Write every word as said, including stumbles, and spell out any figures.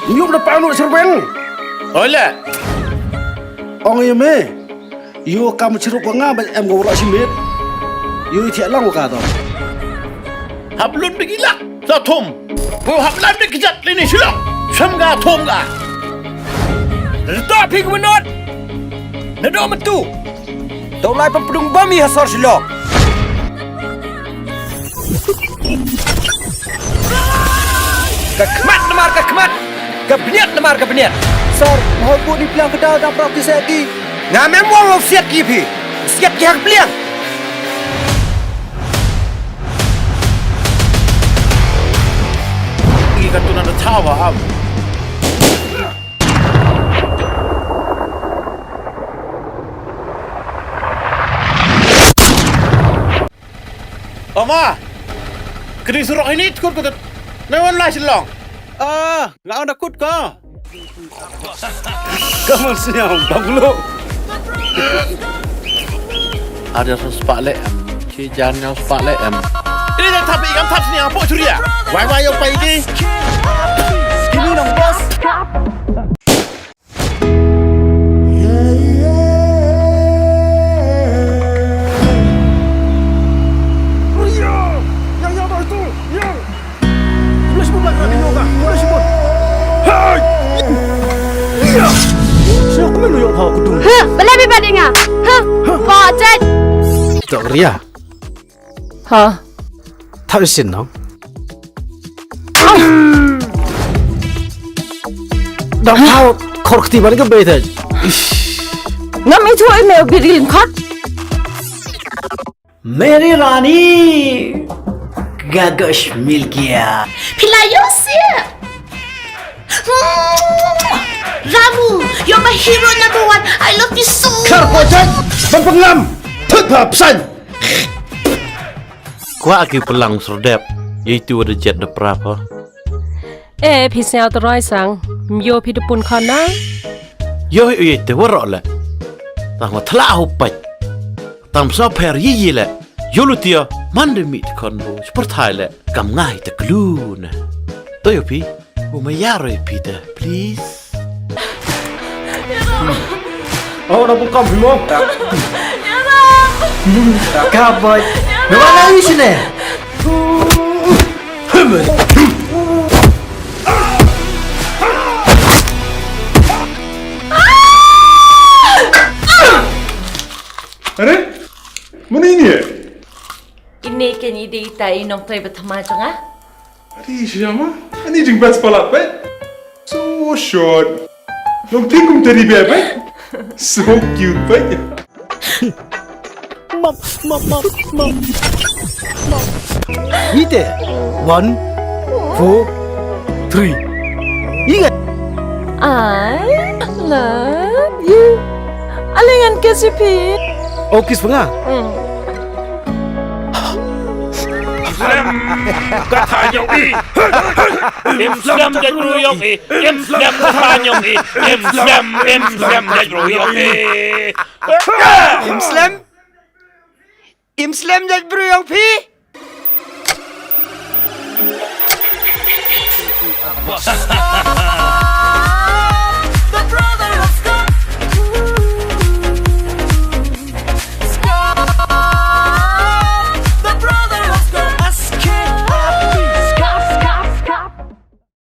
Ngiup da panu sirweng. Oi le. Ong ïa me. Ïoh kam chirup wa nga ba em ko wala simit. Ïoh thiah lang wa ka to. Hap lun bigi lak. Sa thum. Ko hap lan bigi jat lini silok. Sam ga thum ga. Rito phi ko menot. Nado metu. Dau lai pynpdung bam ïa ha sor Shillong. Ka khmat namar ka khmat, ka bniat namar ka bniat. Sor, mahol bu ni pliang ka dal da prok ti seti. Nga mem wal lo siat ki phi. Siat ki hak pliang. Ki ka tunan da thawa am. Oma! Kri surok ini tukut kutut. Nawan lah silong. Ah, nga ong da kut ko. Kamu siang banglo. Ada sesepak lek. Ci jan yang sepak lek em. Ini dah tapi ikan tap sini apa curia? Wai wai yang pai ini. Ini dong bos. Huh, bala bi badinga. Huh, pocet. Tok Ria. Ha. Thau isin nong. Dang thau khor kti ban ka bei thai. Ngam itu email biril khot. Meri Rani. Gagosh Milkia. Pila yosia. Ramu, you're my hero number one. I love you so much. Khar pocet. Bang pengam. Thut pha psan. Kwah ki plang serdep. Yei tu ada jet de prap ha. Eh, phi sñiaw te roi sang. Myo phi de pun khon na. Yo, yei te warok le. Tang ma thla ho pach. Tang sa pher yi yi le. Yo lu tia man de mit khon bo. Super thai le. Kam ngai te klu na. To yo phi. Bu ma ya roi phi te, please. Oh, na bungkam hi mo. Ka boy. Na mana wi sine. Are? Mani ni? Ine ke ni de ita i nongtrei ba thma jong nga. Ari siama? Ani jingbas palat peit. So short. Nongtrei kum teddy bear peit. So cute peit. Mom, mom, mom, mom. Ite. One, four, three. Ingat. I love you. Alingan ke sipi. Oh, kiss panga. Hmm. Im slem. Ka tha nyong i. Im slem jait bru yong i. Im slem ka tha nyong i. Im slem, im slem jait bru yong i. Im slem. Im slem jait bru yong phi.